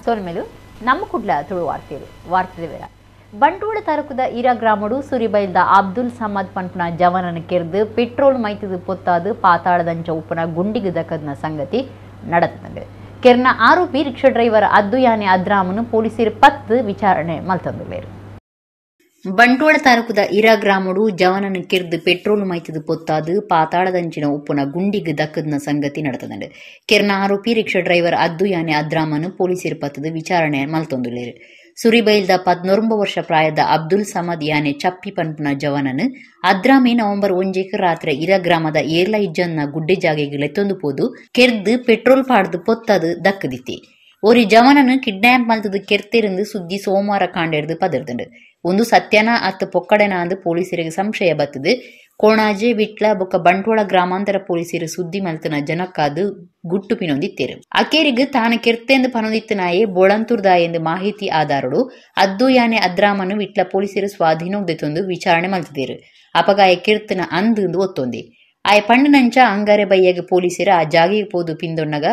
ಸೊಲ್ಮೆಲು ನಮ್ಮ ಕುಡ್ಲ ತುಳು ವಾರ್ತೆಲು ವಾರ್ತೆ ಬಂಟ್ವಾಳ ತಾಲೂಕುದ ಈರಾ ಗ್ರಾಮಡು ಸುರಿಬೈಲ್ದ ಅಬ್ದುಲ್ ಸಮದ್ ಪನ್ಪುನ ಜವನನ ಕೆರ್ದು ಪೆಟ್ರೋಲ್ ಮೈತದು ಪೊತ್ತಾದು ಪಾತಾಳದಂಚ ಉಪ್ಪುನ ಗುಂಡಿಗೆ ದಕ್ಕದ್ನ ಸಂಗತಿ ನಡತಂಡು. ಕೆರ್ನ ಆರೋಪಿ ರಿಕ್ಷಾ ಡ್ರೈವರ್ ಅದ್ದು ಯಾನೆ ಅದ್ರಾಮನು ಪೊಲೀಸರು ಪತ್ತು ವಿಚಾರಣೆ ಮಲ್ತಂದುಲ್ಲೆರ್. ಬಂಟ್ವಾಳ ತಾಲೂಕುದ ಇರಾ ಗ್ರಾಮಡು ಜವನನ ಕೆರ್ದು ಪೆಟ್ರೋಲ್ ಮೈತದು ಪೊತ್ತಾದು ಪಾತಾಳದಂಚಿನ ಉಪ್ಪುನ ಗುಂಡಿಗೆ ದಕ್ಕದ್ನ ಸಂಗತಿ ನಡತದಂಡು. ಕೆರ್ನ ಆರೋಪಿ ರಿಕ್ಷಾ ಡ್ರೈವರ್ ಅದ್ದು ಯಾನೆ ಅದ್ರಾಮನು ಪೊಲೀಸರು ಪತ್ತದು ವಿಚಾರಣೆ ಮಲ್ತೊಂದುಲ್ಲೆರ್. ಸುರಿಬೈಲ್ದ 19 ವರ್ಷ ಪ್ರಾಯದ ಅಬ್ದುಲ್ ಸಮದ್ ಯಾನೆ ಚಪ್ಪಿ ಪನ್ಪುನ ಜವನನು ಅದ್ರಾಮೆ ನವೆಂಬರ್ 1 ರಾತ್ರಿ ಇರಾ ಗ್ರಾಮದ ಏರ್ಲ ಇಜ್ಜನ್ನ ಗುಡ್ಡೆ ಜಾಗೆಗೆ ಲೆತ್ತೊಂದು ಪೋದು ಕೆರ್ದು ಪೆಟ್ರೋಲ್ ಪಾಡ್ದು ಪೊತ್ತದು ದಕ್ಕದಿತ್ತಿ. ಒರಿ ಜವನನು ಕಿಡ್ನಾಪ್ ಮಲ್ತದು ಕೆರ್ತೆருந்து ಸುದ್ದಿ ಸೋಮವಾರ ಕಾಂಡೆರ್ದು ಪದರ್ದುಂಡು. ಒಂದು ಸತ್ಯನ ಅತ್ತ ಪೊಕ್ಕಡೆನ ಅಂದು ಪೊಲೀಸರಿಗೆ ಸಂಶಯ ಬತ್ತದು. ಕೋಣಾಜೆ ವಿಟ್ಲ ಬೊಕ್ಕ ಬಂಟ್ವಾಳ ಗ್ರಾಮಾಂತರ ಪೊಲೀಸರು ಸುದ್ದಿ ಮಲ್ತನ ಜನಕ್ಕಾದು ಗುಟ್ಟು ಪಿನೊಂದಿತ್ತೇರು. ಅಕೇರಿಗ್ ತಾನು ಕೆರ್ತೆಂದು ಪನೊಂದಿತ್ತನಾಯೆ ಬೋಳಂತೂರ್ದಾಯ ಎಂದು ಮಾಹಿತಿ ಆಧಾರಡು ಅದ್ದು ಯಾನೆ ಅದ್ರಾಮನು ವಿಟ್ಲ ಪೊಲೀಸರು ಸ್ವಾಧೀನೋಗ್ದೆತ್ತೊಂದು ವಿಚಾರಣೆ ಮಲ್ತಿದ್ದೇರು. ಅಪಗಾಯ ಕಿರ್ತನ ಅಂದು ಒತ್ತೊಂದಿ ಆಯ ಪಣ್ಣನಂಚ ಅಂಗಾರೆ ಬಯ್ಯಗೆ ಪೊಲೀಸರು ಆ ಜಾಗೆಗೆ ಪೋದು ಪಿಂದೊಣ್ಣಗ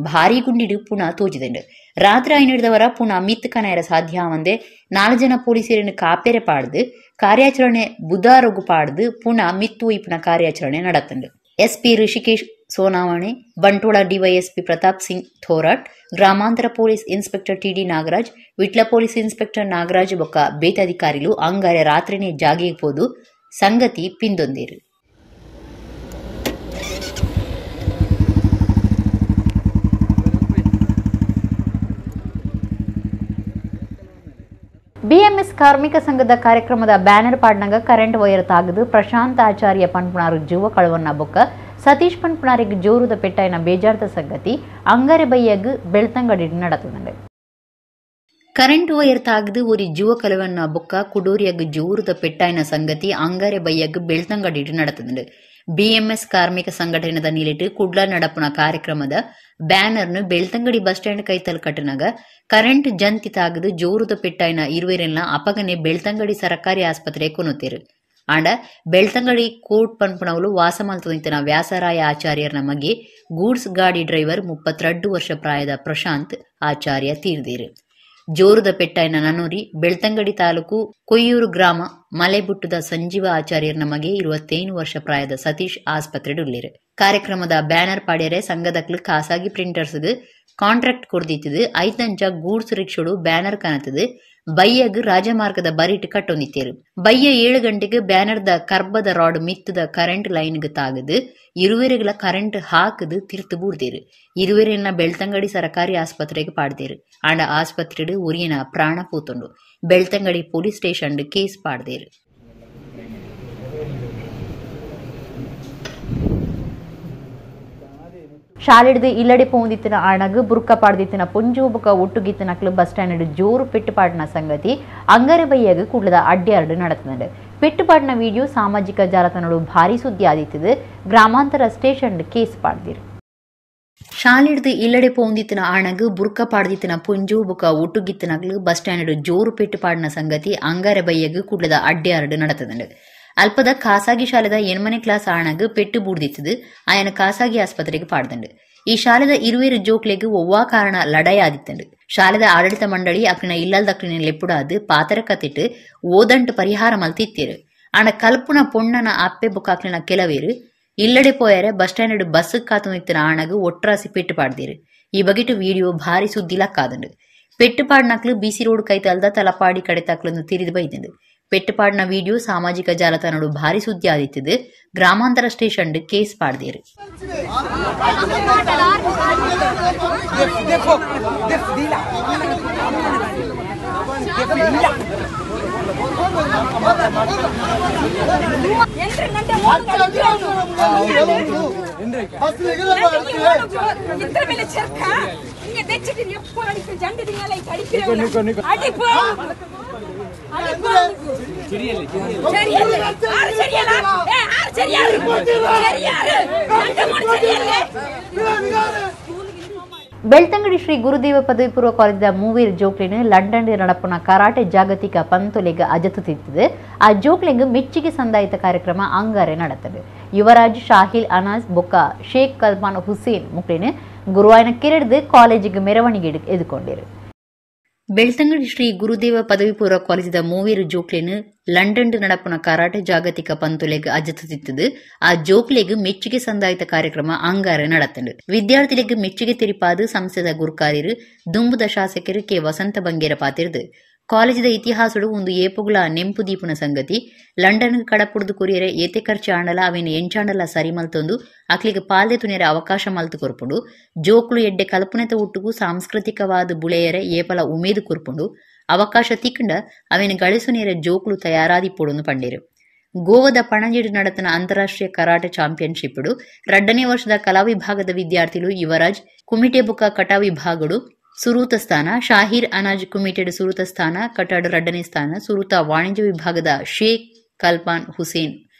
ಭಾರಿ ಗುಂಡಿಡು ಪುನಃ ತೋಜಿದಂಡು. ರಾತ್ರಿ ಐನಿಡ್ದವರ ಪುನಃ ಮಿತ್ ಕನಾಯರ ಸಾಧ್ಯ ಒಂದೇ 4 ಜನ ಪೊಲೀಸರನ್ನು ಕಾಪೆರೆ ಪಾಡ್ದು ಕಾರ್ಯಾಚರಣೆ ಬುಧಾರೊಗು ಪಾಡ್ದು ಪುನಃ ಮಿತ್ತು ಇಪ್ಪನ ಕಾರ್ಯಾಚರಣೆ ನಡತಂಡು. ಎಸ್ಪಿ ಋಷಿಕೇಶ್ ಸೋನಾವಣೆ, ಬಂಟ್ವಾಳ ಡಿವೈಎಸ್ಪಿ ಪ್ರತಾಪ್ ಸಿಂಗ್ ಥೋರಾಟ್, ಗ್ರಾಮಾಂತರ police inspector TD Nagaraj, Vitla police inspector Nagaraj ಬೊಕ್ಕ ಬೇತಾಧಿಕಾರಿಲು ಅಂಗಾರೆ ರಾತ್ರಿನೇ ಜಾಗೆಗೆ ಪೋದು ಸಂಗತಿ ಪಿಂದೊಂದಿರು. ಬಿಎಂಎಸ್ ಕಾರ್ಮಿಕ ಸಂಘದ ಕಾರ್ಯಕ್ರಮದ ಬ್ಯಾನರ್ ಪಾಡ್ನಗ ಕರೆಂಟ್ ವೈರ್ ತಾಗದು ಪ್ರಶಾಂತ್ ಆಚಾರ್ಯ ಪನ್ಪುನಾರು ಜೀವ ಕಳವನ್ನ ಬೊಕ್ಕ ಸತೀಶ್ ಪನ್ಪುನಾರಿಗೆ ಜೋರುದ ಪೆಟ್ಟಾಯಿನ ಬೇಜಾರ್ದ ಸಂಗತಿ ಅಂಗಾರೆ ಬಯ್ಯಗ್ ಬೆಳ್ತಂಗಡಿ ನಡತದಂಡೆ. ಕರೆಂಟ್ ವೈರ್ ತಾಗದು ಒರಿ ಜೀವ ಕಳವನ್ನ ಬೊಕ್ಕ ಕುಡೋರಿಯಗ್ ಜೋರುದ ಪೆಟ್ಟಾಯಿನ ಸಂಗತಿ ಅಂಗಾರೆ ಬಯ್ಯಗ್ ಬೆಳ್ತಂಗಡಿ ನಡತದಂಡೆ. ಬಿಎಂಎಸ್ ಕಾರ್ಮಿಕ ಸಂಘಟನೆದ ನಿಲಿಟ್ಟು ಕುಡ್ಲ ನಡಪುನ ಕಾರ್ಯಕ್ರಮದ ಬ್ಯಾನರ್ನು ಬೆಳ್ತಂಗಡಿ ಬಸ್ ಸ್ಟ್ಯಾಂಡ್ ಕೈತಲ್ ಕಟ್ಟನಾಗ ಕರೆಂಟ್ ಜಂತಿ ತಾಗದು ಜೋರುದ ಪೆಟ್ಟಾಯಿನ ಇರುವೆರೆಲ್ಲ ಅಪಗನೆ ಬೆಳ್ತಂಗಡಿ ಸರಕಾರಿ ಆಸ್ಪತ್ರೆ ಕೊನುತ್ತೇರು. ಆಂಡ ಬೆಳ್ತಂಗಡಿ ಕೋರ್ಟ್ ಪನ್ಪುನವಲು ವಾಸಮಾಲ್ತುನಿತನ ವ್ಯಾಸರಾಯ ಆಚಾರ್ಯರ ಮಗೆ ಗೂಡ್ಸ್ ಗಾಡಿ ಡ್ರೈವರ್ 32 ವರ್ಷ ಪ್ರಾಯದ ಪ್ರಶಾಂತ್ ಆಚಾರ್ಯ ತೀರ್ದೇರು. ಜೋರುದ ಪೆಟ್ಟಾಯಿನ ನನೂರಿ ಬೆಳ್ತಂಗಡಿ ತಾಲೂಕು ಕೊಯ್ಯೂರು ಗ್ರಾಮ ಮಲೆಬುಟ್ಟದ ಸಂಜೀವ ಆಚಾರ್ಯರ ಮಗೆ 25 ವರ್ಷ ಪ್ರಾಯದ ಸತೀಶ್ ಆಸ್ಪತ್ರೆಡುಳ್ಳೇರು. ಕಾರ್ಯಕ್ರಮದ ಬ್ಯಾನರ್ ಪಾಡ್ಯರೆ ಸಂಘದಕ್ಲು ಖಾಸಗಿ ಪ್ರಿಂಟರ್ಸ್ಗೆ ಕಾಂಟ್ರಾಕ್ಟ್ ಕೊಡ್ದಿತ್ತದು. ಐತಂಚ ಗೂಡ್ಸ್ ರಿಕ್ಷೋಡು ಬ್ಯಾನರ್ ಕಾಣುತ್ತದೆ. ಬಯ್ಯಗ್ ರಾಜಮಾರ್ಗದ ಬರಿಟ್ ಕಟ್ಟೊಂದಿತ್ತೇರು. ಬಯ್ಯ 7 ಗಂಟೆಗೆ ಬ್ಯಾನರ್ದ ಕರ್ಬದ ರಾಡ್ ಮಿತ್ತದ ಕರೆಂಟ್ ಲೈನ್ಗೆ ತಾಗದು ಇರುವೆರುಗಳ ಕರೆಂಟ್ ಹಾಕದು ತಿರ್ತು ಬೂಡ್ದೇರು. ಇರುವೆರನ್ನ ಬೆಳ್ತಂಗಡಿ ಸರಕಾರಿ ಆಸ್ಪತ್ರೆಗೆ ಪಾಡ್ದೇರು. ಆಂಡ ಆಸ್ಪತ್ರೆಡು ಒರಿಯನ ಪ್ರಾಣ ಪೂತೊಂಡು ಬೆಳ್ತಂಗಡಿ police station case ಪಾಡ್ದೇರು. ಶಾಲೆಡ್ದು ಇಲ್ಲಡೆ ಪೋಂದಿತ್ತಿನ ಆಣಗ್ ಬುರ್ಕ ಪಾಡ್ದಿತ್ತಿನ ಪೊಂಜೋಬುಕ ಒಟ್ಟುಗಿತ್ತಿನಕ್ಲು ಬಸ್ ಸ್ಟ್ಯಾಂಡ್ ಜೋರು ಪೆಟ್ಟುಪಾಡಿನ ಸಂಗತಿ ಅಂಗಾರೆ ಬಯ್ಯಗ್ ಕುಡ್ಲದ ಅಡ್ಯಾರ್ಡು ನಡತದಂಡು. ಪೆಟ್ಟುಪಾಡಿನ ವಿಡಿಯೋ ಸಾಮಾಜಿಕ ಜಾಲತಾಣಗಳು ಭಾರಿ ಸುದ್ದಿ ಆದಿತ್ತಿದ್ದು. ಗ್ರಾಮಾಂತರ ಸ್ಟೇಷನ್ ಕೇಸ್ ಪಾಡ್ದಿರು. ಶಾಲೆಡ್ದು ಇಲ್ಲಡೆ ಪೋಂದಿತ್ತಿನ ಆಣಗ್ ಬುರ್ಕ ಪಾಡ್ದಿತ್ತಿನ ಪೊಂಜೋಬುಕ ಒಟ್ಟುಗಿತ್ತಿನಕ್ಲು ಬಸ್ ಸ್ಟ್ಯಾಂಡ್ ಜೋರು ಪೆಟ್ಟುಪಾಡಿನ ಸಂಗತಿ ಅಂಗಾರೆ ಬಯ್ಯಗ್ ಕುಡ್ಲದ ಅಡ್ಯಾರ್ಡು ನಡತದಂಡು. ಅಲ್ಪದ ಖಾಸಗಿ ಶಾಲೆದ 8ನೇ ಕ್ಲಾಸ್ ಆಣಗ್ ಪೆಟ್ಟು ಬೂಡ್ದಿತ್ತದು. ಆಯನ ಖಾಸಗಿ ಆಸ್ಪತ್ರೆಗೆ ಪಾಡ್ದಂಡು. ಈ ಶಾಲೆದ ಇರುವೇರು ಜೋಕ್ಲೆಗ್ ಒವ್ವಾ ಕಾರಣ ಲಡಾಯಿ ಆದಿತ್ತಂಡು. ಶಾಲೆದ ಆಡಳಿತ ಮಂಡಳಿ ಅಕ್ಲಿನ ಇಲ್ಲಲ್ದಕ್ಲಿನ ಲೆಪ್ಪುಡಾದು ಪಾತರ ಕತ್ತಿಟ್ಟು ಓದಂಟು ಪರಿಹಾರ ಮಲ್ತಿತ್ತೇರು. ಆಂಡ ಕಲ್ಪುನ ಪೊಣ್ಣನ ಅಪ್ಪೆ ಬೊಕ್ಕ ಅಕ್ಲಿನ ಕೆಲವೇರು ಇಲ್ಲಡೆ ಪೋಯರೆ bus stand bus ಕಾತು ನಿತ್ತಿನ ಆಣಗ್ ಒಟ್ರಾಸಿ ಪೆಟ್ಟು ಪಾಡ್ದೇರು. ಈ ಬಗೆಟು ವಿಡಿಯೋ ಭಾರಿ ಸುದ್ದಿ ಲಕ್ಕಾದಂಡು. ಪೆಟ್ಟು ಪಾಡ್ನಕ್ಲು ಬಿಸಿ ರೋಡ್ ಕೈತಲ್ದ ತಲಪಾಡಿ ಕಡೆ ತಕ್ಲನ್ನು ತಿರಿದು ಬೈದಂಡು. ಪೆಟ್ಟುಪಾಡಿನ ವಿಡಿಯೋ ಸಾಮಾಜಿಕ ಜಾಲತಾಣಗಳು ಭಾರಿ ಸುದ್ದಿ ಆದಿತ್ತದು. ಗ್ರಾಮಾಂತರ ಸ್ಟೇಷನ್ ಕೇಸ್ ಪಾಡ್ದೇರು. ಬೆಳ್ತಂಗಡಿ ಶ್ರೀ ಗುರುದೇವ ಪದವಿ ಪೂರ್ವ ಕಾಲೇಜಿನ ಮೂವೀರ್ ಜೋಕ್ಲಿನ ಲಂಡನ್ நடப்பன ಕರಾಟೆ ಜಾಗತಿಕ ಪಂತೊಲೆಗೆ ಅಜತುತ್ತಿತ್ತು. ಆ ಜೋಕ್ಲಿಂಗ್ ಮೆಚ್ಚುಗೆ ಸಂದಾಯಿತ ಕಾರ್ಯಕ್ರಮ ಅಂಗಾರೆ நடத்தது. ಯುವರಾಜ್ ಶಾಹಿಲ್ ಅನಾಸ್ ಬೊಕ್ಕ ಶೇಖ್ ಕಲ್ಮಾನ್ ಹುಸೇನ್ ಮುಕ್ಲಿನ ಗುರುವಾಯನ ಕೆರೆಡ್ದು ಕಾಲೇಜಿಗೆ ಮೆರವಣಿಗೆ ಎದುಕೊಂಡಿರು. Belthangady Shri ಗುರುದೇವ ಪದವಿ ಪೂರ್ವ ಕಾಲೇಜಿದ ಮೂವೇರು ಜೋಕ್ಲೆನ್ ಲಂಡನ್ ನಡಪುನ ಕರಾಟೆ ಜಾಗತಿಕ ಪಂತುಲೆಗ್ ಅಜತುದಿತ್ತುದು. ಆ ಜೋಕ್ಲೆಗ್ ಮೆಚ್ಚುಗೆ ಸಂದಾಯಿತ ಕಾರ್ಯಕ್ರಮ ಅಂಗಾರೆ ನಡತಂಡು. ವಿದ್ಯಾರ್ಥಿಲೆಗ್ ಮೆಚ್ಚುಗೆ ತೆರಿಪಾದು ಸಂಸ್ಥೆದ ಗುರುಕಾರ್ಯರು ದುಂಬುದ ಶಾಸಕರು ಕೆ ವಸಂತ ಬಂಗೇರ ಪಾತಿರ್ದು. ಕಾಲೇಜಿದ ಇತಿಹಾಸಡು ಒಂದು ಏಪುಗುಲ ನೆಂಪು ದೀಪುನ ಸಂಗತಿ. ಲಂಡನ್ ಕಡಪುಡ್ದು ಕೊರಿಯರೆ ಏತೆ ಖರ್ಚು ಆಂಡಲ ಅವೇನು ಎಂಚಾಂಡಲ ಸರಿ ಮಲ್ತೊಂದು ಅಕ್ಲಿಗೆ ಪಾಲ್ದೆ ತುನಿಯರೆ ಅವಕಾಶ ಮಲ್ತು ಕೊರ್ಪುಂಡು. ಜೋಕ್ಲು ಎಡ್ಡೆ ಕಲ್ಪನೆತ ಒಟ್ಟುಗು ಸಾಂಸ್ಕೃತಿಕವಾದ ಬುಳೆಯರೆ ಏಪಲ ಉಮೇದು ಕೊರ್ಪುಂಡು. ಅವಕಾಶ ತಿಕ್ಕಂಡ ಅವೇನು ಗಳಿಸುನೇರೆ ಜೋಕ್ಲು ತಯಾರಾದಿಪ್ಪೊಡುಂದು ಪಂಡೇರು. ಗೋವಾದ ಪಣಜಿಡ್ ನಡತನ ಅಂತಾರಾಷ್ಟ್ರೀಯ ಕರಾಟೆ ಚಾಂಪಿಯನ್ಶಿಪ್ ರಡ್ಡನೇ ವರ್ಷದ ಕಲಾ ವಿಭಾಗದ ವಿದ್ಯಾರ್ಥಿಗಳು ಯುವರಾಜ್ ಕುಮಿಟೆ ಬುಕ್ಕ ಕಟಾ ವಿಭಾಗಡು ಸುರೂತ ಸ್ಥಾನ, ಶಾಹಿರ್ ಅನಾಜ್ ಕುಮಿಟೆಡ್ ಸುರೂತ ಸ್ಥಾನ, ಕಟಾಡ್ ರಡ್ಡನೇ ಸ್ಥಾನ, ಸುರೂತ ವಾಣಿಜ್ಯ ವಿಭಾಗದ ಶೇಖ್ ಕಲ್ಪಾನ್ ಹುಸೇನ್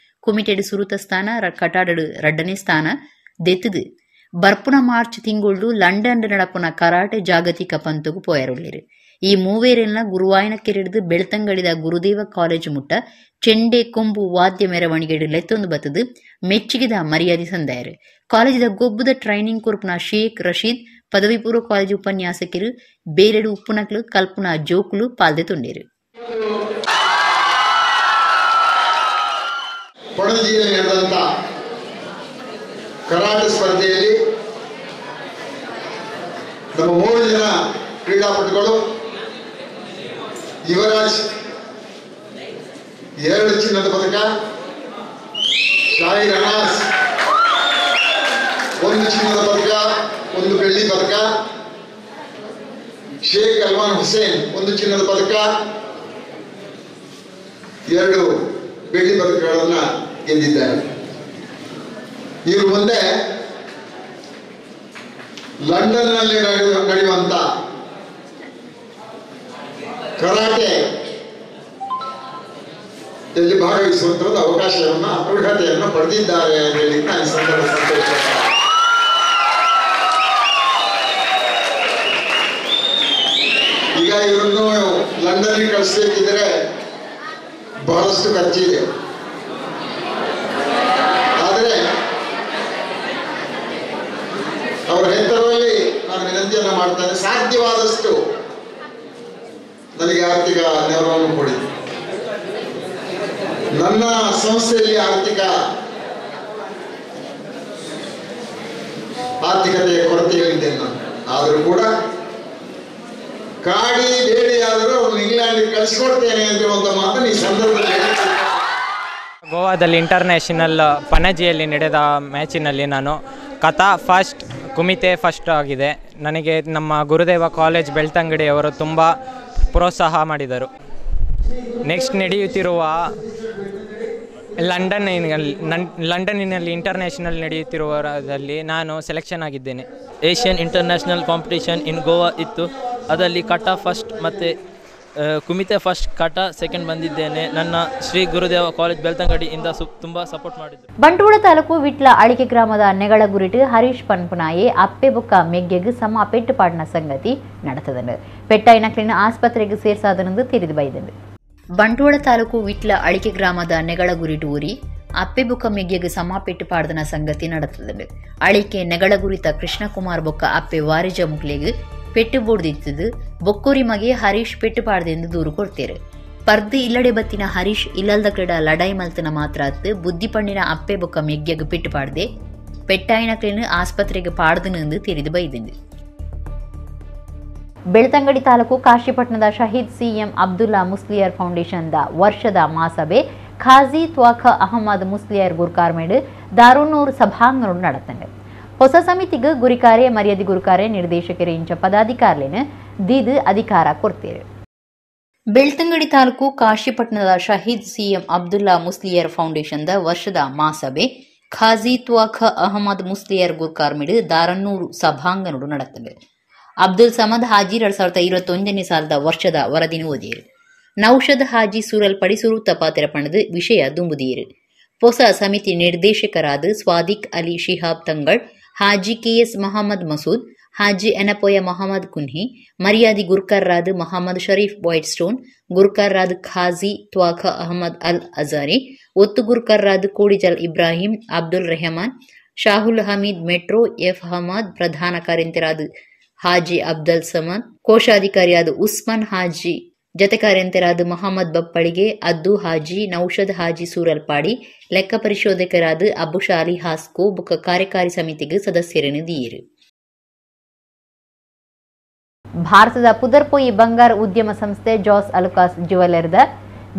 ಕುಮಿಟೆಡ್ ಸುರೂತ ಸ್ಥಾನ, ಕಟಾಡ್ ರಡ್ಡನೇ ಸ್ಥಾನ ದೆತ್ತದು. ಬರ್ಪುನ ಮಾರ್ಚ್ ತಿಂಗಳು ಲಂಡನ್ ನಡಪುನ ಕರಾಟೆ ಜಾಗತಿಕ ಪಂತುಗು ಪೋಯರುಳ್ಳಿರು. ಈ ಮೂವೇರೆಲ್ಲ ಗುರುವಾಯನ ಕೆರೆಡ್ದು ಬೆಳ್ತಂಗಡಿದ ಗುರುದೇವ ಕಾಲೇಜು ಮುಟ್ಟ ಚೆಂಡೆ ಕೊಂಬು ವಾದ್ಯ ಮೆರವಣಿಗೆ ಲೆತ್ತೊಂದು ಬತ್ತದು ಮೆಚ್ಚುಗೆದ ಮರ್ಯಾದೆ ಸಂದಾಯರು. ಕಾಲೇಜಿದ ಗೊಬ್ಬುದ ಟ್ರೈನಿಂಗ್ ಕೊರ್ಪುನ ಶೇಖ್ ರಶೀದ್, ಪದವಿ ಪೂರ್ವ ಕಾಲೇಜು ಉಪನ್ಯಾಸಕರು ಬೇರೆಡು ಉಪ್ಪುನಕ್ಲು ಕಲ್ಪುನ ಜೋಕುಲು ಪಾಲ್ದೆ ತುಂಡೇರು. ಪಣಜಿಯಲ್ಲಿ ನಡೆದಂತ ಕರಾಟೆ ಸ್ಪರ್ಧೆಯಲ್ಲಿ ನಮ್ಮ 3 ಜನ ಕ್ರೀಡಾಪಟುಗಳು ಯುವರಾಜ್ 2 ಚಿನ್ನದ ಪದಕ, ಶಾಹಿರ್ ಅನಾಸ್ 1 ಚಿನ್ನದ ಪದಕ 1 ಬೆಳ್ಳಿ ಪದಕ, ಶೇಖ್ ಅಲ್ವಾನ್ ಹುಸೇನ್ 1 ಚಿನ್ನದ ಪದಕ 2 ಬೆಳ್ಳಿ ಪದಕಗಳನ್ನು ಗೆದ್ದಿದ್ದಾರೆ. ಇವರು ಮುಂದೆ ಲಂಡನ್ನಲ್ಲಿ ನಡೆಯುವಂತ ಕರಾಟೆ ಯಲ್ಲಿ ಭಾಗವಹಿಸುವಂತ ಒಂದು ಅವಕಾಶವನ್ನು, ಅರ್ಹತೆಯನ್ನು ಪಡೆದಿದ್ದಾರೆ ಅಂತ ಹೇಳಿ ನಾನು ಸಂದರ್ಭ ಸಂತೋಷ. ಈಗ ಇವರನ್ನು ಲಂಡನ್ಗೆ ಕಳಿಸ್ಬೇಕಿದ್ರೆ ಬಹಳಷ್ಟು ಖರ್ಚಿದೆ. ಆದರೆ ಅವರ ಹೆತ್ತರಲ್ಲಿ ನಾನು ವಿನಂತಿಯನ್ನು ಮಾಡ್ತೇನೆ, ಸಾಧ್ಯವಾದಷ್ಟು ನನಗೆ ಆರ್ಥಿಕ ನೆರವನ್ನು ಕೊಡಿ. ನನ್ನ ಸಂಸ್ಥೆಯಲ್ಲಿ ಆರ್ಥಿಕತೆಯ ಕೊರತೆಯಲ್ಲಿದ್ದೇನೆ ನಾನು. ಆದರೂ ಕೂಡ ಕಾಡಿ ಬೇಡಿಯಾದರೂ ಅವನು ಇಂಗ್ಲೆಂಡ್ಗೆ ಕಳಿಸ್ಕೊಡ್ತೇನೆ ಅಂತ ಮಾತನ್ನು ಈ ಸಂದರ್ಭದಲ್ಲಿ. ಗೋವಾದಲ್ಲಿ ಇಂಟರ್ನ್ಯಾಷನಲ್ ಪಣಜಿಯಲ್ಲಿ ನಡೆದ ಮ್ಯಾಚಿನಲ್ಲಿ ನಾನು ಕಥಾ ಫಸ್ಟ್, ಕುಮಿತೆ ಫಸ್ಟ್ ಆಗಿದೆ. ನನಗೆ ನಮ್ಮ ಗುರುದೇವ ಕಾಲೇಜ್ ಬೆಳ್ತಂಗಡಿಯವರು ತುಂಬ ಪ್ರೋತ್ಸಾಹ ಮಾಡಿದರು. ನೆಕ್ಸ್ಟ್ ನಡೆಯುತ್ತಿರುವ ಲಂಡನ್ನಿನಲ್ಲಿ ಇಂಟರ್ನ್ಯಾಷನಲ್ ನಡೆಯುತ್ತಿರುವುದರಲ್ಲಿ ನಾನು ಸೆಲೆಕ್ಷನ್ ಆಗಿದ್ದೇನೆ. Asian international competition in Goa ಇತ್ತು. ಅದರಲ್ಲಿ ಕಟಾ ಫಸ್ಟ್ ಮತ್ತು ಕುಮಿತೆ ಫಸ್ಟ್, ಕಟಾ ಸೆಕೆಂಡ್ ಬಂದಿದ್ದೇನೆ. ನನ್ನ ಶ್ರೀ ಗುರುದೇವ ಕಾಲೇಜ್ ಬೆಳ್ತಂಗಡಿಯಿಂದ ತುಂಬ ಸಪೋರ್ಟ್ ಮಾಡಿದ್ರು. ಬಂಟ್ವಾಳ ತಾಲೂಕು ವಿಟ್ಲ ಅಳಿಕೆ ಗ್ರಾಮದ ನೆಗಳಗುರಿಟು ಹರೀಶ್ ಪನ್ಪುನಾಯೆ ಅಪ್ಪೆ ಬೊಕ್ಕ ಮೆಗ್ಗೆಗ್ ಸಮ ಪೆಟ್ಟು ಪಾಡಿನ ಸಂಗತಿ ನಡೆತದನು. ಪೆಟ್ಟಾಯಿನಕ್ಲಿನ ಆಸ್ಪತ್ರೆಗೆ ಸೇರ್ಸಾದನೆಂದು ತಿಳಿದು ಬೈದನು. ಬಂಟ್ವಾಳ ತಾಲೂಕು ವಿಟ್ಲ ಅಳಿಕೆ ಗ್ರಾಮದ ನೆಗಳಗುರಿಟು ಊರಿ ಅಪ್ಪೆ ಬೊಕ್ಕ ಮೆಗ್ಗೆಗ್ ಸಮ ಪೆಟ್ಟು ಪಾಡ್ದನ ಸಂಗತಿ ನಡೆತದನು. ಅಳಿಕೆ ನೆಗಳಗುರಿತ ಕೃಷ್ಣಕುಮಾರ್ ಬೊಕ್ಕ ಅಪ್ಪೆ ವಾರಿಜ ಮುಕ್ಲೆಗ್ ಪೆಟ್ಟು ಬೋಡ್ದಿತ್ತದು. ಬೊಕ್ಕೋರಿ ಮಗೆ ಹರೀಶ್ ಪೆಟ್ಟು ಪಾಡ್ದೆಂದು ದೂರು ಕೊಡ್ತೇರು. ಪರ್ದು ಇಲ್ಲಡೆ ಬತ್ತಿನ ಹರೀಶ್ ಇಲ್ಲಲ್ದ ಕ್ರೀಡ ಲಡಾಯಿ ಮಲ್ತನ ಮಾತ್ರ ಅತ್ತು ಬುದ್ಧಿ ಪಣ್ಣಿನ ಅಪ್ಪೆ ಬೊಕ್ಕ ಮೆಗ್ಗೆಗ್ ಪೆಟ್ಟು ಪಾಡ್ದೆ. ಪೆಟ್ಟಾಯಿನ ಕ್ಲೇನು ಆಸ್ಪತ್ರೆಗೆ ಪಾಡ್ದನೆಂದು ತಿಳಿದು ಬೈದಿಂದು. ಬೆಳ್ತಂಗಡಿ ತಾಲೂಕು ಕಾಶಿಪಟ್ಟಣದ ಶಹೀದ್ ಸಿಎಂ ಅಬ್ದುಲ್ಲಾ ಮುಸ್ಲಿಯರ್ ಫೌಂಡೇಶನ್ದ ವರ್ಷದ ಮಾಸಭೆ ಖಾಜಿ ತ್ವಾಖ ಅಹಮದ್ ಮುಸ್ಲಿಯರ್ ಗುರ್ಕಾರ್ಮೇಡು ದಾರುನೂರ್ ಸಭಾಂಗಣ നടത്തുന്നുണ്ട്. ಹೊಸ ಸಮಿತಿಗೆ ಗುರಿಕಾರೆ ಮರ್ಯಾದೆ ಗುರುಕಾರೆ ನಿರ್ದೇಶಕರು ಇಂಚ ಪದಾಧಿಕಾರಿಲೇನು ದೀದು ಅಧಿಕಾರ ಕೊಡ್ತೇರು. ಬೆಳ್ತಂಗಡಿ ತಾಲೂಕು ಕಾಶಿಪಟ್ಟಣದ ಶಹೀದ್ ಸಿಎಂ ಅಬ್ದುಲ್ಲಾ ಮುಸ್ಲಿಯರ್ ಫೌಂಡೇಶನ್ದ ವರ್ಷದ ಮಾಸಭೆ ಖಾಜಿ ತ್ವಾಖ ಅಹಮದ್ ಮುಸ್ಲಿಯರ್ ಗುರ್ಕಾರ್ಮಿಡು ದಾರನ್ನೂರು ಸಭಾಂಗಣಡು ನಡೆತಂಡು. ಅಬ್ದುಲ್ ಸಮದ್ ಹಾಜಿ 2021ನೇ ಸಾಲದ ವರ್ಷದ ವರದಿನ ಓದಿಯರು. ನೌಷದ್ ಹಾಜಿ ಸೂರಲ್ಪಡಿ ಸುರೂತ ಪಾತ್ರ ಪಣದು ವಿಷಯ ದುಂಬುದಿಯರು. ಹೊಸ ಸಮಿತಿ ನಿರ್ದೇಶಕರಾದ ಸ್ವಾದಿಕ್ ಅಲಿ ಶಿಹಾಬ್ ತಂಗಳ್, ಹಾಜಿ ಕೆಎಸ್ ಮಹಮ್ಮದ್ ಮಸೂದ್, ಹಾಜಿ ಎನಪೋಯ ಮಹಮ್ಮದ್ ಕುನ್ಹಿ, ಮರ್ಯಾದಿ ಗುರ್ಕರ್ರಾದ್ ಮಹಮ್ಮದ್ ಶರೀಫ್ ವೈಟ್ ಸ್ಟೋನ್, ಗುರ್ಕರ್ರಾದ್ ಖಾಜಿ ತ್ವಾಖ ಅಹಮದ್ ಅಲ್ ಅಜಾರಿ, ಒತ್ತು ಗುರ್ಕರ್ರಾದ್ ಕೋಡಿಜಲ್ ಇಬ್ರಾಹಿಂ ಅಬ್ದುಲ್ ರೆಹಮಾನ್, ಶಾಹುಲ್ ಹಮೀದ್ ಮೆಟ್ರೋ ಎಫ್ ಅಹಮದ್, ಪ್ರಧಾನ ಕಾರ್ಯಂತರಾದ Haji Abdul Samad, ಕೋಶಾಧಿಕಾರಿಯಾದ Usman Haji, ಜತೆ ಕಾರ್ಯಂತರಾದ ಮೊಹಮ್ಮದ್ ಬಪ್ಪಳಿಗೆ, ಅದ್ದು ಹಾಜಿ, ನೌಷದ್ ಹಾಜಿ ಸೂರಲ್ಪಾಡಿ, ಲೆಕ್ಕ ಪರಿಶೋಧಕರಾದ ಅಬುಶಾಲಿ ಹಾಸ್ಕೋ ಬುಕ್ಕ ಕಾರ್ಯಕಾರಿ ಸಮಿತಿಗೆ ಸದಸ್ಯರನ್ನು ದೀರು. ಭಾರತದ ಪುದರ್ಪೋಯಿ ಬಂಗಾರ ಉದ್ಯಮ ಸಂಸ್ಥೆ ಜಾಸ್ ಅಲುಕಾಸ್ ಜುವೆಲ್ಲರ್ದ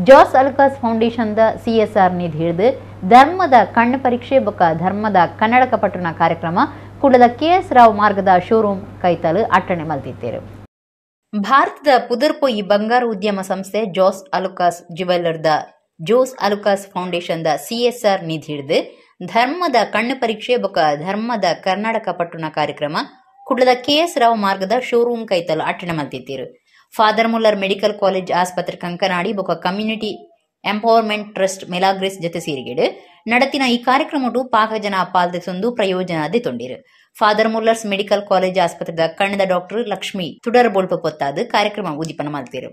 ಜಾಸ್ ಅಲುಕಾಸ್ ಫೌಂಡೇಶನ್ದ ಸಿಎಸ್ಆರ್ ನಿಧಿ ಹಿಡಿದು ಧರ್ಮದ ಕಣ್ಣು ಪರೀಕ್ಷೆ ಬೊಕ್ಕ ಧರ್ಮದ ಕನ್ನಡಕ ಪಟ್ಟಣ ಕಾರ್ಯಕ್ರಮ ಕುಡದ ಕೆಎಸ್ ರಾವ್ ಮಾರ್ಗದ ಶೋರೂಮ್ ಕೈತಲು ಅಟ್ಟಣೆ ಮಲ್ತಿದ್ದೇರು. ಭಾರತದ ಪುದರ್ಪೊಯಿ ಬಂಗಾರ ಉದ್ಯಮ ಸಂಸ್ಥೆ ಜಾಸ್ ಅಲುಕಾಸ್ ಜುವೆಲ್ಲರ್ದ ಜೋಸ್ ಅಲುಕಾಸ್ ಫೌಂಡೇಶನ್ದ ಸಿಎಸ್ಆರ್ ನಿಧಿ ಹಿಡಿದು ಧರ್ಮದ ಕಣ್ಣು ಪರೀಕ್ಷೆ ಬೊಕ್ಕ ಧರ್ಮದ ಕರ್ನಾಟಕ ಪಟ್ಟಣ ಕಾರ್ಯಕ್ರಮ ಕುಡ್ಲದ ಕೆಎಸ್ ರಾವ್ ಮಾರ್ಗದ showroom ಕೈತಲು ಅಟ್ಟಣೆ ಮಲ್ತಿದ್ದೀರು. Father Muller medical college ಆಸ್ಪತ್ರೆ ಕಂಕನಾಡಿ ಬೊಕ್ಕ community empowerment trust ಮೆಲಾಗ್ರೆಸ್ ಜೊತೆ ಸೇರಿಗೆಡು ನಡತಿನ ಈ ಕಾರ್ಯಕ್ರಮಟು ಪಾಕ ಜನ ಪಾಲ್ದೆಸೊಂದು ಪ್ರಯೋಜನ ದೆತೊಂಡಿರು. ಫಾದರ್ ಮುಲ್ಲರ್ಸ್ ಮೆಡಿಕಲ್ ಕಾಲೇಜ್ ಆಸ್ಪತ್ರೆದ ಕಣ್ಣದ ಡಾಕ್ಟರ್ ಲಕ್ಷ್ಮಿ ತುಡರ್ ಬೋಲ್ಪ ಪೊತ್ತಾದು ಕಾರ್ಯಕ್ರಮ ಉದಿಪನ ಮಲ್ತಿರು.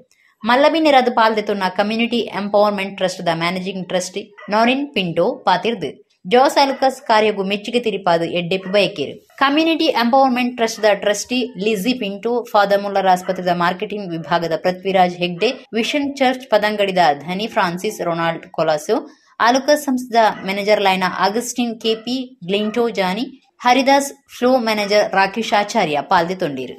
ಮಲ್ಲಬಿನೆರಾದ ಪಾಲ್ದೆತೊನ್ನ community empowerment trust the managing trustee Noreen Pinto ಪಾತಿರ್ದು Jos Alukkas ಕಾರ್ಯಗೂ ಮೆಚ್ಚುಗೆ ತಿರಿಪಾದು ಎಡ್ಡೆಪ್ಪು ಬಯಕೇರು. Community empowerment trust the trustee Lizzy Pinto, father Muller ಆಸ್ಪತ್ರೆದ marketing ವಿಭಾಗದ ಪೃಥ್ವಿರಾಜ್ ಹೆಗ್ಡೆ, ವಿಷನ್ ಚರ್ಚ್ ಪದಂಗಡಿದ ಧನಿ ಫ್ರಾನ್ಸಿಸ್ ರೊನಾಲ್ಡ್ ಕೊಲಾಸೋ, ಆಲುಕಾಸ್ ಸಂಸ್ಥೆದ manager line Augustine KP Glinto Johnny, Haridas flow manager Rakesh Acharya ಪಾಲ್ದೆ ತೊಂಡಿರು.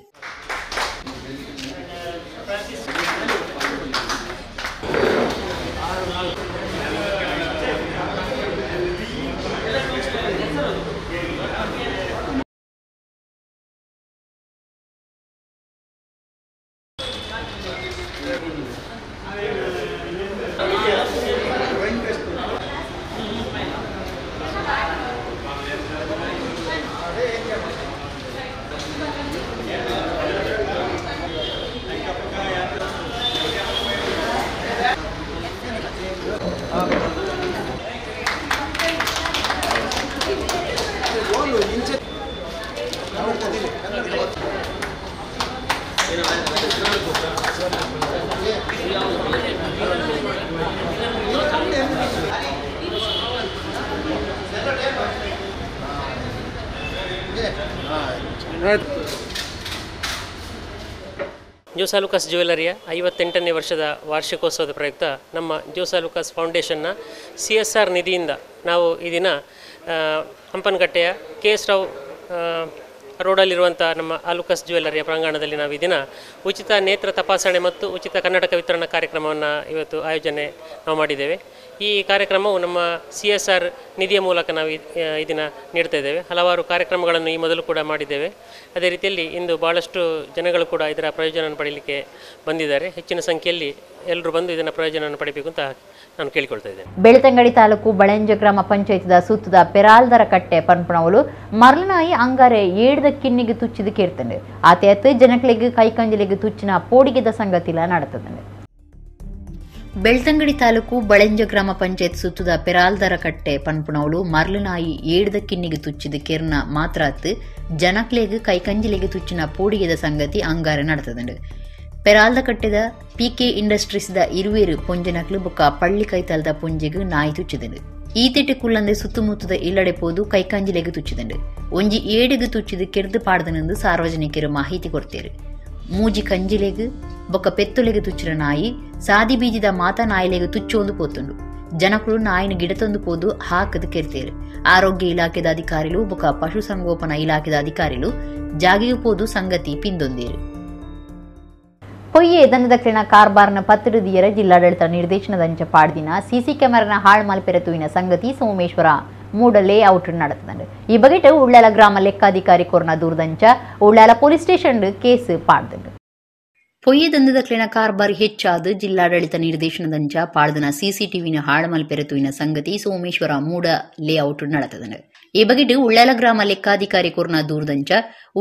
Jose ಆಲುಕಾಸ್ ಜ್ಯುವೆಲರಿಯ 58ನೇ ವರ್ಷದ ವಾರ್ಷಿಕೋತ್ಸವದ ಪ್ರಯುಕ್ತ ನಮ್ಮ ಜೋಸ್ ಆಲುಕಾಸ್ ಫೌಂಡೇಶನ್ನ ಸಿಎಸ್ಆರ್ ನಿಧಿಯಿಂದ ನಾವು ಈ ದಿನ ಹಂಪನಕಟ್ಟೆಯ ಕೆ ಎಸ್ ರಾವ್ ರೋಡಲ್ಲಿರುವಂಥ ನಮ್ಮ ಆಲುಕಾಸ್ ಜ್ಯುವೆಲರಿಯ ಪ್ರಾಂಗಣದಲ್ಲಿ ನಾವು ಈ ದಿನ ಉಚಿತ ನೇತ್ರ ತಪಾಸಣೆ ಮತ್ತು ಉಚಿತ ಕನ್ನಡಕ ವಿತರಣಾ ಕಾರ್ಯಕ್ರಮವನ್ನು ಇವತ್ತು ಆಯೋಜನೆ ನಾವು ಮಾಡಿದ್ದೇವೆ. ಈ ಕಾರ್ಯಕ್ರಮವು ನಮ್ಮ ಸಿಎಸ್ಆರ್ ನಿಧಿಯ ಮೂಲಕ ನಾವು ಈ ದಿನ ನೀಡ್ತಾ ಇದ್ದೇವೆ. ಹಲವಾರು ಕಾರ್ಯಕ್ರಮಗಳನ್ನು ಈ ಮೊದಲು ಕೂಡ ಮಾಡಿದ್ದೇವೆ. ಅದೇ ರೀತಿಯಲ್ಲಿ ಇಂದು ಭಾಳಷ್ಟು ಜನಗಳು ಕೂಡ ಇದರ ಪ್ರಯೋಜನವನ್ನು ಪಡೀಲಿಕ್ಕೆ ಬಂದಿದ್ದಾರೆ. ಹೆಚ್ಚಿನ ಸಂಖ್ಯೆಯಲ್ಲಿ ಎಲ್ಲರೂ ಬಂದು ಇದನ್ನು ಪ್ರಯೋಜನವನ್ನು ಪಡೆಯಬೇಕು ಅಂತ ನಾನು ಕೇಳಿಕೊಳ್ತಾ ಇದ್ದೇನೆ. ಬೆಳ್ತಂಗಡಿ ತಾಲೂಕು ಬಳಂಜ ಗ್ರಾಮ ಪಂಚಾಯತ್ದ ಸುತ್ತದ ಪೆರಾಲ್ದರ ಕಟ್ಟೆ ಪನ್ಪಣವಳು ಮರಳನಾಯಿ ಅಂಗಾರೆ ಏಡ್ದ ಕಿನ್ನಿಗೆ ತುಚ್ಚಿದ ಕೇರ್ತಂಡೆ ಆತೆ ಜನಗಳಿಗೆ ಕೈಕಂಜಲಿಗೆ ತುಚ್ಚಿನ ಪೋಡಿಗೆದ ಸಂಗತಿಲ ನಡತದಂಡೆ. ಬೆಳ್ತಂಗಡಿ ತಾಲೂಕು ಬಳಂಜ ಗ್ರಾಮ ಪಂಚಾಯತ್ ಸುತ್ತದ ಪೆರಾಲ್ದರ ಕಟ್ಟೆ ಪನ್ಪುಣವಳು ಮರಳುನಾಯಿ ಏಡ್ದ ಕಿನ್ನಿಗೆ ತುಚ್ಚಿದ ಕೆರ್ನ ಮಾತ್ರಾತ್ ಜನಕ್ಲೆಗ್ ಕೈಕಂಜಿಲೆಗೆ ತುಚ್ಚಿನ ಪೋಡಿಗೆದ ಸಂಗತಿ ಅಂಗಾರೆ ನಡತದಂಡು. ಪೆರಾಲ್ದ ಕಟ್ಟೆದ ಪಿಕೆ ಇಂಡಸ್ಟ್ರೀಸ್ದ ಇರುವೇರು ಪೊಂಜನಕ್ಲು ಬೊಕ್ಕ ಪಳ್ಳಿ ಕೈತಲ್ದ ಪೊಂಜೆಗ್ ನಾಯಿ ತುಚ್ಚಿದಂಡು. ಈತೆಟ್ಟು ಕುಲ್ಲಂದೆ ಸುತ್ತಮುತ್ತದ ಇಲ್ಲಡೆ ಪೋದು ಕೈಕಂಜಿಲೆಗ್ ತುಚ್ಚಿದಂಡು. ಒಂಜಿ ಏಡಿಗೆ ತುಚ್ಚಿದು ಕೆರ್ದು ಪಾಡ್ದನೆಂದು ಸಾರ್ವಜನಿಕರು ಮಾಹಿತಿ ಕೊಡ್ತೇರು. ಮೂಜಿ ಕಂಜಿಲೆಗ್ ಬೊಕ್ಕ ಪೆತ್ತೊಲೆಗೆ ತುಚ್ಚಿನ ನಾಯಿ ಸಾದಿ ಬೀಜಿದ ಮಾತಾ ನಾಯಿಲೆಗ್ ತುಚ್ಚೊಂದು ಪೋತುಂಡು. ಜನಕುಲು ನಾಯಿನ ಗಿಡತೊಂದು ಪೋದು ಹಾಕದು ಕೆರ್ತೇರು. ಆರೋಗ್ಯ ಇಲಾಖೆದ ಅಧಿಕಾರಿಲು ಬೊಕ್ಕ ಪಶುಸಂಗೋಪನಾ ಇಲಾಖೆದ ಅಧಿಕಾರಿಲು ಜಾಗೆಯು ಪೋದು ಸಂಗತಿ ಪಿಂದೊಂದೇರು. ಪೊಯ್ಯೆ ದನದಕ್ಷಿಣ ಕಾರ್ಬಾರ್ನ ಪತ್ತಿಡಿದಿಯರ ಜಿಲ್ಲಾಡಳಿತ ನಿರ್ದೇಶನದಂಚ ಪಾಡ್ದಿನ ಸಿಸಿ ಕ್ಯಾಮೆರಾನ ಹಾಳ್ ಮಲ್ಪೆರೆ ತೂಯಿನ ಸಂಗತಿ ಸೋಮೇಶ್ವರ ಮೂಡ ಲೇಔಟ್ ನಡೆತದಂಡು. ಈ ಬಗೆಟ್ ಉಳ್ಳಾಲ ಗ್ರಾಮ ಲೆಕ್ಕಾಧಿಕಾರಿ ಕೊರ್ನ ದೂರದಂಚ ಉಳ್ಳಾಲ police station case ಪಾಡ್ದಂಡು. ಪೊಯ್ಯೆ ದಂಧದಕ್ಲಿನ ಕಾರ್ಬಾರ್ ಹೆಚ್ಚಾದ ಜಿಲ್ಲಾಡಳಿತ ನಿರ್ದೇಶನದಂಚ ಪಾಡ್ದನ ಸಿಸಿಟಿವಿನ ಹಾಳಮಲ್ಪೆರೆ ತೂಯಿನ ಸಂಗತಿ ಸೋಮೇಶ್ವರ ಮೂಡ ಲೇಔಟ್ ನಡೆತದಂಡು. ಈ ಬಗೆಟ್ ಉಳ್ಳಾಲ ಗ್ರಾಮ ಲೆಕ್ಕಾಧಿಕಾರಿ ಕೊರ್ನ ದೂರದಂಚ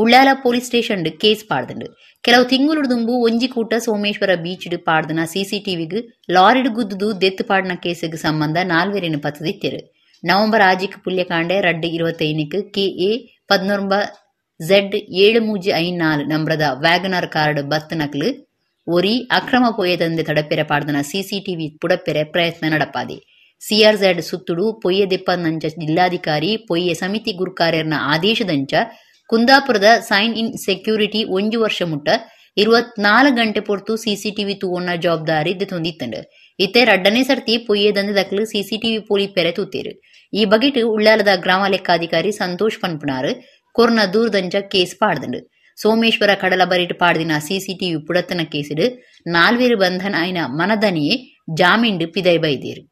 ಉಳ್ಳಾಲ police station case ಪಾಡ್ದಂಡು. ಕೆಲವು ತಿಂಗಳು ದುಂಬು ಒಂಜಿ ಕೂಟ ಸೋಮೇಶ್ವರ ಬೀಚ್ ಪಾಡ್ದನ ಸಿಸಿಟಿವಿಗ್ ಲಾರಿಡ್ ಗುದ್ದುದು ದೆತ್ತು ಪಾಡ್ನ ಕೇಸಿಗೆ ಸಂಬಂಧ ನಾಲ್ವೆರಿನ ಪತ್ತದಿತ್ತರು. November ಆಜಿಕ್ ಪುಲ್ಯಕಾಂಡೆ 2/25 KA 19 Z 7354 ನಂಬರದ WagonR card ಬತ್ ನಕಲು ಒರಿ ಅಕ್ರಮ ಪೊಯ್ಯದಂದೆ ತಡಪೆರೆ ಪಾಡ್ದನ ಸಿಸಿಟಿವಿ ಪುಡಪೆರೆ ಪ್ರಯತ್ನ ನಡಪಾದೆ. ಸಿಆರ್ಝೆಡ್ ಸುತ್ತುಡು ಪೊಯ್ಯದೆಪ್ಪನಂಚ ಜಿಲ್ಲಾಧಿಕಾರಿ ಪೊಯ್ಯೆ ಸಮಿತಿ ಗುರುಕಾರ್ಯರ್ನ ಆದೇಶದಂಚ ಕುಂದಾಪುರದ sign in security 1 ವರ್ಷ ಮುಟ್ಟ 24 ಗಂಟೆ ಪೊರ್ತು ಸಿಸಿಟಿವಿ ತೂವೊನ್ನ ಜವಾಬ್ದಾರಿ ದೆತೊಂದಿತ್ತಂಡು. ಇತ್ತೆ ರಡ್ಡನೇ ಸರ್ತಿ ಪೊಯ್ಯೆ ದಂಧೆದಕ್ಲು ಸಿಸಿಟಿವಿ ಪೊಲಿ ಪೆರೆ ತೂತೇರು. ಈ ಬಗೆಟ್ ಉಳ್ಳಾಲದ ಗ್ರಾಮ ಲೆಕ್ಕಾಧಿಕಾರಿ ಸಂತೋಷ್ ಪನ್ಪುನಾರು ಕೊರ್ನ ದೂರದಂಚ ಕೇಸ್ ಪಾಡ್ದಂಡು. ಸೋಮೇಶ್ವರ ಕಡಲ ಬರಿಟ್ ಪಾಡ್ದಿನ ಸಿಸಿಟಿವಿ ಪುಡತನ ಕೇಸಿಡು 4 ಬಂಧನ ಆಯ್ನ ಮನದನಿಯೇ ಜಾಮೀನ್ಡು ಪಿದೈ ಬೈದೇರು.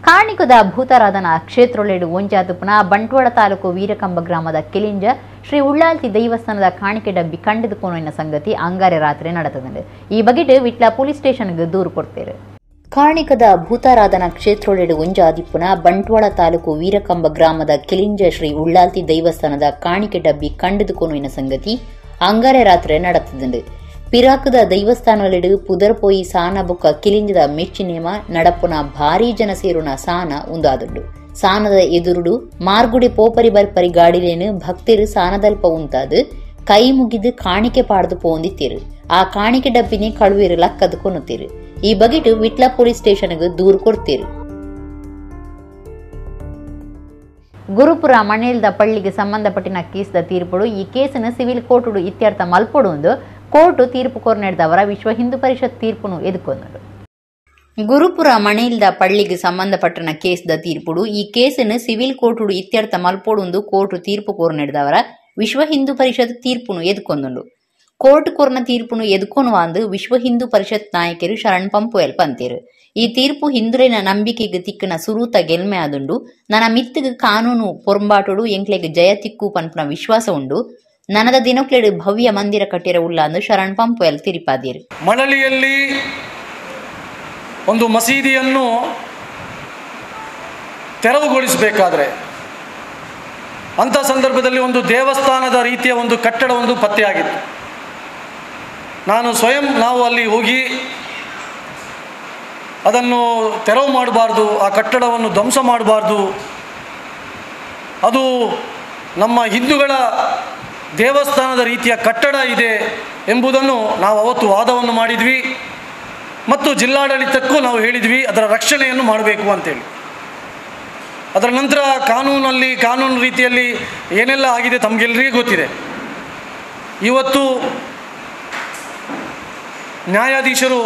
ಕಾಣಿಕದ ಭೂತಾರಾಧನಾ ಕ್ಷೇತ್ರೊಳೆಡು ಒಂಜಾತುಪುನ ಬಂಟ್ವಾಳ ತಾಲೂಕು ವೀರಕಂಬ ಗ್ರಾಮದ ಕೆಲಿಂಜ ಶ್ರೀ ಉಳ್ಳಾಲ್ತಿ ದೈವಸ್ಥಾನದ ಕಾಣಿಕೆ ಡಬ್ಬಿ ಕಂಡಿದುಕೋನ ಸಂಗತಿ ಅಂಗಾರೆ ರಾತ್ರಿ ನಡೆತದಂಡು. ಈ ಬಗೆಟ್ ವಿಟ್ಲ ಪೊಲೀಸ್ ಸ್ಟೇಷನ್ಗೆ ದೂರು ಕೊಡ್ತೇರು. ಕಾಣಿಕದ ಭೂತಾರಾಧನಾ ಕ್ಷೇತ್ರೊಳೆಡು ಒಂಜಾದಿಪ್ಪುನ ಬಂಟ್ವಾಳ ತಾಲೂಕು ವೀರಕಂಬ ಗ್ರಾಮದ ಕೆಲಿಂಜ ಶ್ರೀ ಉಳ್ಳಾಲ್ತಿ ದೈವಸ್ಥಾನದ ಕಾಣಿಕೆ ಡಬ್ಬಿ ಕಂಡಿದುಕೋನ ಸಂಗತಿ ಅಂಗಾರೆ ರಾತ್ರಿ ನಡೆತದಂಡು. ಪಿರಾಕದ ದೈವಸ್ಥಾನಲೆಡು ಪುದರ್ಪೋಯಿ ಸಾನ ಬೊಕ್ಕ ಕಿಲಿಂಜದ ಮೆಚ್ಚಿನೇಮ ನಡಪುನ ಭಾರೀ ಜನ ಸೇರುನ ಸಾನ ಉಂದಾದುಂಡು. ಸಾನದ ಎದುರುಡು ಮಾರ್ಗುಡಿ ಪೋಪರಿ ಬರ್ಪರಿ ಗಾಡಿಲೇನು ಭಕ್ತರು ಸಾನದಲ್ಪ ಉಂತಾದು ಕೈ ಮುಗಿದು ಕಾಣಿಕೆ ಪಾಡ್ದು ಪೋಂದಿತ್ತೀರು. ಆ ಕಾಣಿಕೆ ಡಬ್ಬಿನೇ ಕಳುವೇರು ಲಕ್ಕದು ಕೊನುತ್ತೀರು. ಈ ಬಗೆಟು ವಿಟ್ಲ ಪೊಲೀಸ್ ಸ್ಟೇಷನ್ಗೆ ದೂರು ಕೊಡ್ತೀರು. ಗುರುಪುರ ಮಣೇಲ್ದ ಪಳ್ಳಿಗೆ ಸಂಬಂಧಪಟ್ಟಿನ ಕೇಸ್ದ ತೀರ್ಪುಡು ಈ ಕೇಸನ್ನು ಸಿವಿಲ್ ಕೋರ್ಟುಡು ಇತ್ಯರ್ಥ ಮಲ್ಪೊಡು ಒಂದು ಕೋರ್ಟು ತೀರ್ಪು ಕೋರ್ನೆಡ್ದವರ ವಿಶ್ವ ಹಿಂದೂ ಪರಿಷತ್ ತೀರ್ಪುನು ಎದುಕೊಂದರು. ಗುರುಪುರ ಮಣೇಲ್ದ ಪಳ್ಳಿಗೆ ಸಂಬಂಧಪಟ್ಟನ ಕೇಸ್ದ ತೀರ್ಪುಡು ಈ ಕೇಸನ್ನು ಸಿವಿಲ್ ಕೋರ್ಟುಡು ಇತ್ಯರ್ಥ ಮಲ್ಪೊಡು ಕೋರ್ಟು ತೀರ್ಪು ಕೋರ್ನೆಡ್ದವರ ವಿಶ್ವ ಹಿಂದೂ ಪರಿಷತ್ ತೀರ್ಪುನು ಎದುಕೊಂದುಂಡು. ಕೋರ್ಟ್ ಕೋರ್ನ ತೀರ್ಪುನು ಎದುಕೊನುವಾಂದು ವಿಶ್ವ ಹಿಂದೂ ಪರಿಷತ್ ನಾಯಕರು ಶರಣ್ ಪಂಪುಯಲ್ ಪಂತೇರು. ಈ ತೀರ್ಪು ಹಿಂದುರೇನ ನಂಬಿಕೆಗೆ ತಿಕ್ಕನ ಸುರೂತ ಗೆಲ್ಮೆ ಆದುಂಡು. ನನ್ನ ಮಿತ್ತಿಗೆ ಕಾನೂನು ಪೊರಂಬಾಟುಡು ಎಂಕ್ಲೆಗ್ ಜಯ ತಿಕ್ಕು ಪನ್ಪುನ ವಿಶ್ವಾಸ ಉಂಡು. ನನದ ದಿನಕ್ಲೆಡು ಭವ್ಯ ಮಂದಿರ ಕಟ್ಟಿರ ಉಳ್ಳಾಂದು ಶರಣ್ ಪಂಪುಯಲ್ ತಿರಿಪಾದಿರು. ಮಳಲಿಯಲ್ಲಿ ಒಂದು ಮಸೀದಿಯನ್ನು ತೆರವುಗೊಳಿಸಬೇಕಾದರೆ ಅಂಥ ಸಂದರ್ಭದಲ್ಲಿ ಒಂದು ದೇವಸ್ಥಾನದ ರೀತಿಯ ಒಂದು ಕಟ್ಟಡವೊಂದು ಪತ್ತೆಯಾಗಿತ್ತು. ನಾನು ಸ್ವಯಂ ನಾವು ಅಲ್ಲಿ ಹೋಗಿ ಅದನ್ನು ತೆರವು ಮಾಡಬಾರ್ದು, ಆ ಕಟ್ಟಡವನ್ನು ಧ್ವಂಸ ಮಾಡಬಾರ್ದು, ಅದು ನಮ್ಮ ಹಿಂದೂಗಳ ದೇವಸ್ಥಾನದ ರೀತಿಯ ಕಟ್ಟಡ ಇದೆ ಎಂಬುದನ್ನು ನಾವು ಅವತ್ತು ವಾದವನ್ನು ಮಾಡಿದ್ವಿ ಮತ್ತು ಜಿಲ್ಲಾಡಳಿತಕ್ಕೂ ನಾವು ಹೇಳಿದ್ವಿ ಅದರ ರಕ್ಷಣೆಯನ್ನು ಮಾಡಬೇಕು ಅಂತೇಳಿ. ಅದರ ನಂತರ ಕಾನೂನು ರೀತಿಯಲ್ಲಿ ಏನೆಲ್ಲ ಆಗಿದೆ ತಮಗೆಲ್ಲರಿಗೂ ಗೊತ್ತಿದೆ. ಇವತ್ತು ನ್ಯಾಯಾಧೀಶರು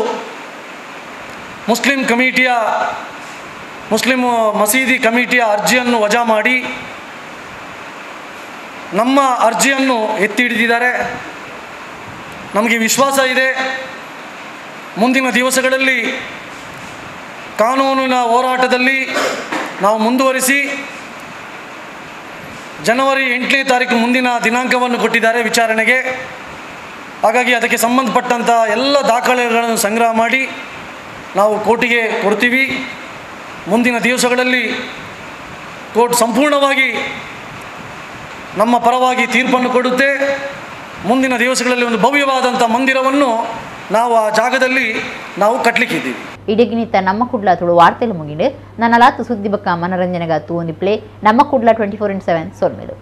ಮುಸ್ಲಿಂ ಮಸೀದಿ ಕಮಿಟಿಯ ಅರ್ಜಿಯನ್ನು ವಜಾ ಮಾಡಿ ನಮ್ಮ ಅರ್ಜಿಯನ್ನು ಎತ್ತಿ ಹಿಡಿದಿದ್ದಾರೆ. ನಮಗೆ ವಿಶ್ವಾಸ ಇದೆ, ಮುಂದಿನ ದಿವಸಗಳಲ್ಲಿ ಕಾನೂನಿನ ಹೋರಾಟದಲ್ಲಿ ನಾವು ಮುಂದುವರಿಸಿ ಜನವರಿ 8ನೇ ತಾರೀಕು ಮುಂದಿನ ದಿನಾಂಕವನ್ನು ಕೊಟ್ಟಿದ್ದಾರೆ ವಿಚಾರಣೆಗೆ. ಹಾಗಾಗಿ ಅದಕ್ಕೆ ಸಂಬಂಧಪಟ್ಟಂಥ ಎಲ್ಲ ದಾಖಲೆಗಳನ್ನು ಸಂಗ್ರಹ ಮಾಡಿ ನಾವು ಕೋರ್ಟಿಗೆ ಕೊಡ್ತೀವಿ. ಮುಂದಿನ ದಿವಸಗಳಲ್ಲಿ ಕೋರ್ಟ್ ಸಂಪೂರ್ಣವಾಗಿ ನಮ್ಮ ಪರವಾಗಿ ತೀರ್ಪನ್ನು ಕೊಡುತ್ತೆ. ಮುಂದಿನ ದಿವಸಗಳಲ್ಲಿ ಒಂದು ಭವ್ಯವಾದಂಥ ಮಂದಿರವನ್ನು ನಾವು ಆ ಜಾಗದಲ್ಲಿ ನಾವು ಕಟ್ಟಲಿಕ್ಕಿದ್ದೀವಿ. ಇಡಗಿನಿತ ನಮ್ಮ ಕುಡ್ಲ ತುಳು ವಾರ್ತೆಲು ಮುಗಿಂಡು. ನನ್ನ ಲಾತು ಸುದ್ದಿ ಬಕ್ಕ ಮನರಂಜನೆಗ ತೂಂದಿ ಪ್ಲೇ ನಮ್ಮ ಕುಡ್ಲ 24x7 ಸೊಲ್ಮೇಲು.